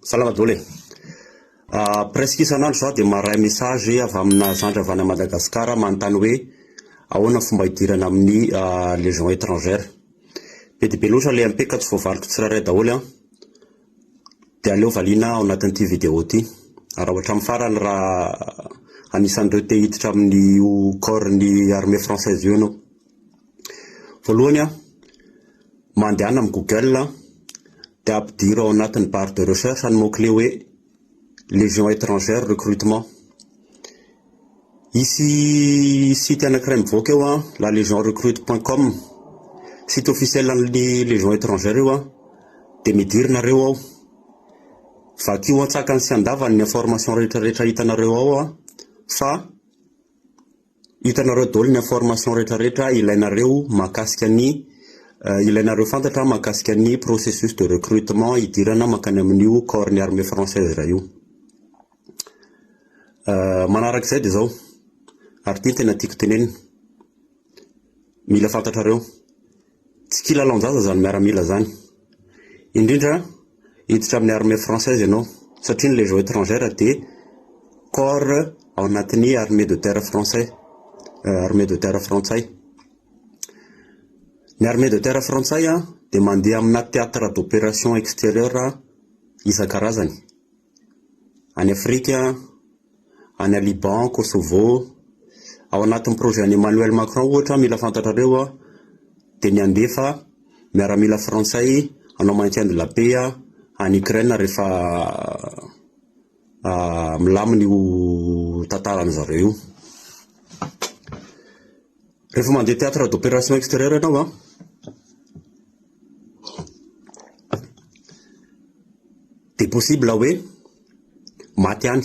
Salama daholo e. Presque isan'andro za dia maharay message avy amina zandry avy any Madagascar manontany hoe ahoana fomba hidirana amin'ny Légion étrangère. Be dia be loatra ilay MP ka tsy voavaliko tsirairay daholo an. Dia aleo valiana ao anatin'ity vidéo ity. Araho hatramin'ny farany raha anisan'ireo te hiditra amin'io corps-n'ny armée française io ianao. Voalohany an, mandehana amin'ny Google dia ampidiro ao anatin'ny barre de recherche ny mot clé hoe Légion étrangère recrutement. Hisy site anankiray mivoaka eo an, la légion recrute point com, site officiel an'ny Légion étrangère io an, dia midira nareo ao. Vakio antsakany sy andavany ny information rehetra rehetra hitanareo ao an, fa Hitanareo daholo ny information rehetra rehetra ilainareo mahakasika ny ilainareo fantatra mahakasika ny processus de recrutement hidirana mankany amin'io corps ny armée française iray io. Manarak'izay dia izao, ary ity no tena tiako tenenina, mila fantatrareo, tsy kilalaon-jaza izany miaramila izany, indrindra hiditra amin'ny armée française ianao satria ny légion étrangère dia corps ao anatin'ny armée de terre français, armée de terre frantsay. Ny armée de terre frantsay dia mandeha amina théâtre d'opération extérieur isan-karazany, any Afrika, any Liban, Kosovo, ao anatin'ny projet an'i Emmanuel Macron ohatra mila fantatrareo dia ny handefa miaramila frantsay hanao maintien de la paix any Ukraine rehefa milamina io tantaran'ny zareo io. Rehefa mandeha théâtre d'opération extérieur ianao an, dia possible hoe maty any.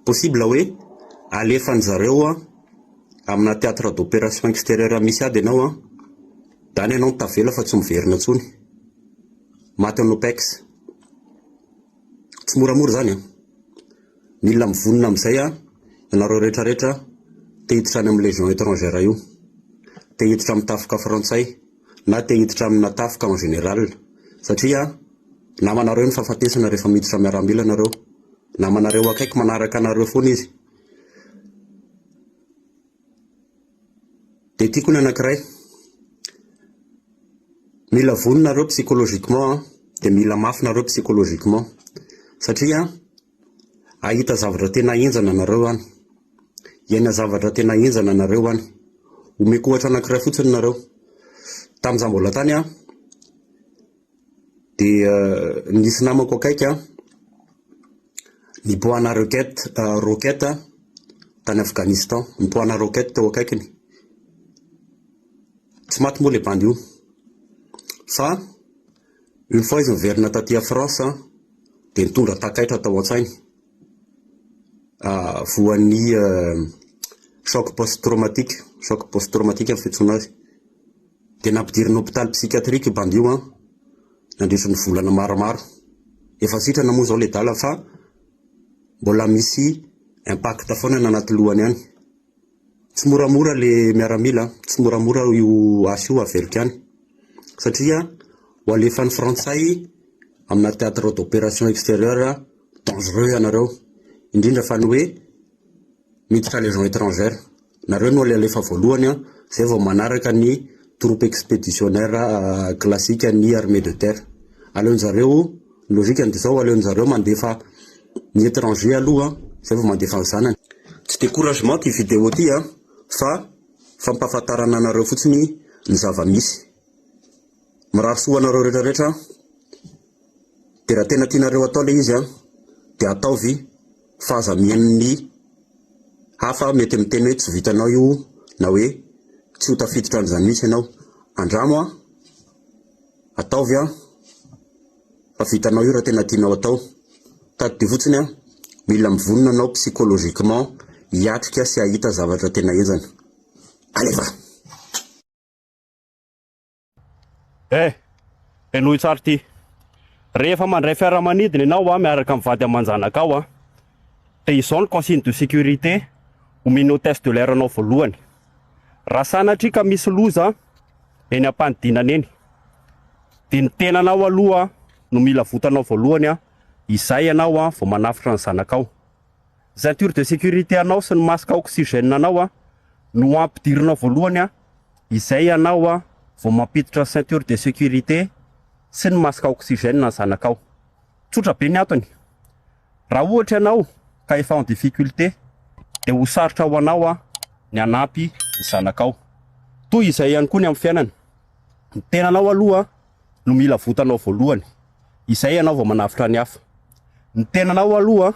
Possible hoe alefan'ny zareo amina théâtre d'opération extérieur misy ady ianao an, dia any ianao no tavela fa tsy miverina intsony. Maty en OPEX. Tsy moramora izany an. Mila mivonona amin'izay an, ianareo rehetra rehetra te hiditra any amin'ny légion étrangère io. Te hiditra amin'ny tafika frantsay na te hiditra amina tafika en général. Satria namanareo ny fahafatesana rehefa miditra miaramila nareo. Namanareo akaiky manaraka anareo foana izy. Dia tiako ny anankiray. Mila vonona nareo psychologiquement an, dia mila mafy nareo psychologiquement. Satria ahita zavatra tena henjana nareo any. Hiaina zavatra tena henjana nareo any. Omeko ohatra anankiray fotsiny nareo. Tamin'izaho mbola tany an, dia nisy namako akaiky an, nipoahana roquette, roquette tany Afghanistan. Nipoahana roquette teo akaikiny. Tsy maty moa ilay bandy io. Fa une fois izy niverina taty à France dia nitondra takaitra tao an-tsainy. Voan'ny choc post traumatique, choc post traumatique ny fiantsoana azy. Dia nampidirina hôpital psychiatrique io bandy io an, nandritry ny volana maromaro. Efa sitrana moa izao ilay dala fa mbola misy impact foana any anaty lohany any. Tsy moramora le miaramila an, tsy moramora io asa io averiko ihany satria ho alefan'ny frantsay amina théâtre d'opération extérieur dangereux ianareo, indrindra fa ny hoe miditra légion étrangère, nareo no alefa voalohany an, zay vao manaraka ny troupe expéditionnaire classique ny armée de terre, aleonjareo, ny logique-ny dia zao, aleonjareo mandefa ny étranger aloha zay vao mandefa ny zanany. Tsy découragement ty vidéo ty an, fa fampahafantarana anareo fotsiny ny zava-misy. Mirary soa ho anareo rehetra rehetra aho, dia raha tena tianareo atao ilay izy an, dia ataovy fa aza mihaino ny hafa mety miteny hoe tsy vitanao io na hoe tsy ho tafiditra an'izany mihitsy ianao. Andramo an, ataovy an, fa vitanao io raha tena tianao atao. Tadidio fotsiny an, mila mivonona anao psychologiquement hiatrika sy hahita zavatra tena henjana. Alefa! Eh! Henoy tsara ity. Rehefa mandray fiaramanidina ianao an, miaraka amin'ny vady aman-janakao an, dia izao ny consigne de sécurité omen'ny hôtesse de l'air anao voalohany. Raha sanatria ka misy loza eny am-panidinana eny, dia ny tenanao aloha. no mila avotanao voalohany an, izay ianao an vao manavotra ny zanakao. Ceinture de sécurité anao sy ny masque à oxygène anao an no ampidirinao voalohany an, izay ianao an vao mampiditra ceinture de sécurité sy ny masque à oxygène ny zanakao. Tsotra be ny antony. Raha ohatra ianao ka efa en difficulté dia ho sarotra ho anao an ny hanampy ny zanakao. Toy izay ihany koa ny amin'ny fiainana. Ny tenanao aloha no mila avotanao voalohany, izay ianao vao manavotra ny hafa. Ny tenanao aloha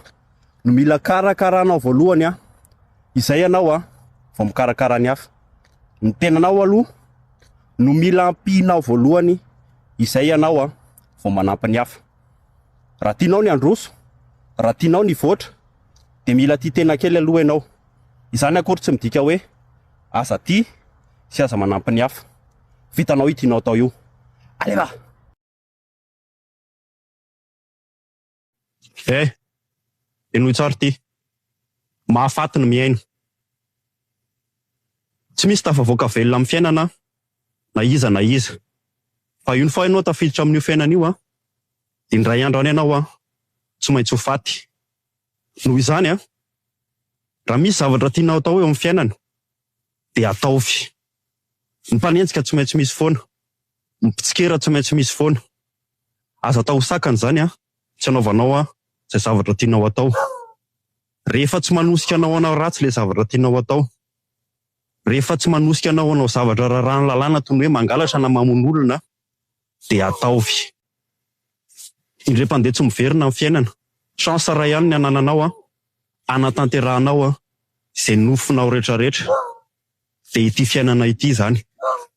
no mila karakaranao voalohany an, izay ianao an vao mikarakara ny hafa. Ny tenanao aloha no mila ampianao voalohany, izay ianao an vao manampy ny hafa. Raha tianao ny handroso, raha tianao ny hivoatra dia mila tia tena kely aloha ianao. Izany akory tsy midika hoe aza tia sy aza manampy ny hafa. Vitanao io tianao atao io. Alefa! Eh! Henoy tsara ity. Mahafaty ny mihaino. Tsy misy tafavoaka velona amin'ny fiainana na iza na iza. Fa une fois ianao tafiditra amin'io fiainana io an, dia indray andro any ianao an, tsy maintsy ho faty. Noho izany an, raha misy zavatra tianao atao eo amin'ny fiainana dia ataovy. Ny mpanenjika tsy maintsy misy foana, ny mpitsikera tsy maintsy misy foana. Aza atao ho sakana izany an, tsy anaovanao an izay zavatra tianao atao. Rehefa tsy manosika anao hanao ratsy ilay zavatra tianao atao. Rehefa tsy manosika anao hanao zavatra rarahan'ny lalàna toy ny hoe mangalatra na mamono olona dia ataovy. Indray mpandeha tsy miverina amin'ny fiainana. Chance iray ihany ny anananao an, hanatanterahanao an izay nofinao retraretra dia ity fiainana ity izany.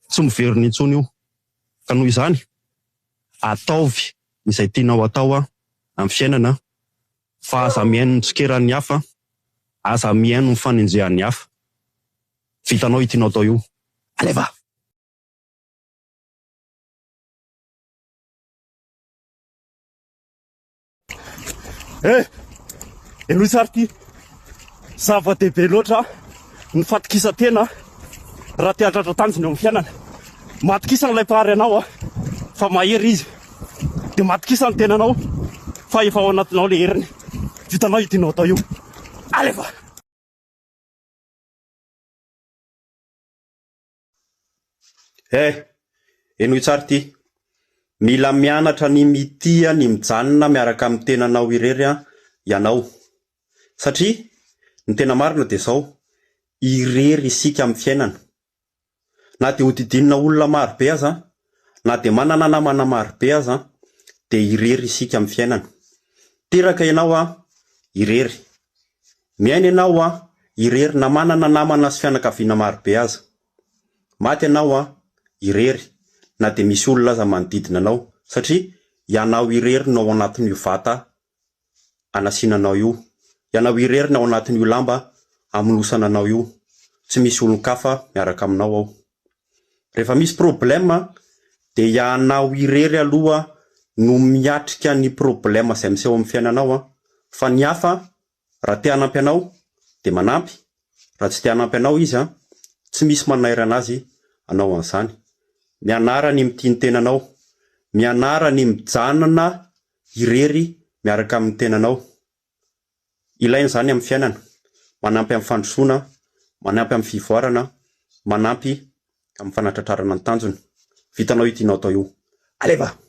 Tsy miverina intsony io. Ka noho izany, ataovy izay tianao atao an amin'ny fiainana fa aza mihaino ny tsikeran'ny hafa, aza mihaino ny fanenjehan'ny hafa. Vitanao io tianao atao io. Alefa! Eh! Henoy tsara ity. Zava-dehibe loatra ny fatokisan-tena raha te hahatratra tanjona eo amin'ny fiainana. Matokisa an'ilay Mpahary anao fa mahery Izy. Dia matokisa ny tenanao fa efa ao anatinao ilay heriny. Vitanao io tianao atao io. Alefa! Eh! Henoy tsara ity. Mila mianatra ny mitia ny mijanona miaraka amin'ny tenanao irery ianao. Satria ny tena marina dia izao, irery isika amin'ny fiainana. Na dia hodidinina olona maro be aza, na dia manana namana maro be aza, dia irery isika amin'ny fiainana. Teraka ianao an, irery. Miaina ianao an, irery na manana namana sy fianakaviana maro be aza. Maty ianao an, irery, na dia misy olona aza manodidina anao, satria ianao irery no ao anatin'io vata anasiana anao io. Ianao irery no ao anatin'io lamba amonosana anao io. Tsy misy olon-kafa miaraka aminao ao. Rehefa misy problème dia ianao irery aloha no miatrika ny problème izay miseho amin'ny fiainanao an. Fa ny hafa raha te hanampy anao dia manampy, raha tsy te hanampy anao izy an, tsy misy manairana azy hanao an'izany. Mianara ny mitia ny tenanao. Mianara ny mijanona irery miaraka amin'ny tenanao. Ilaina izany amin'ny fiainana. Manampy amin'ny fandrosoana, manampy amin'ny fivoarana, manampy amin'ny fanatratrarana ny tanjona. Vitanao io tianao atao io. Alefa!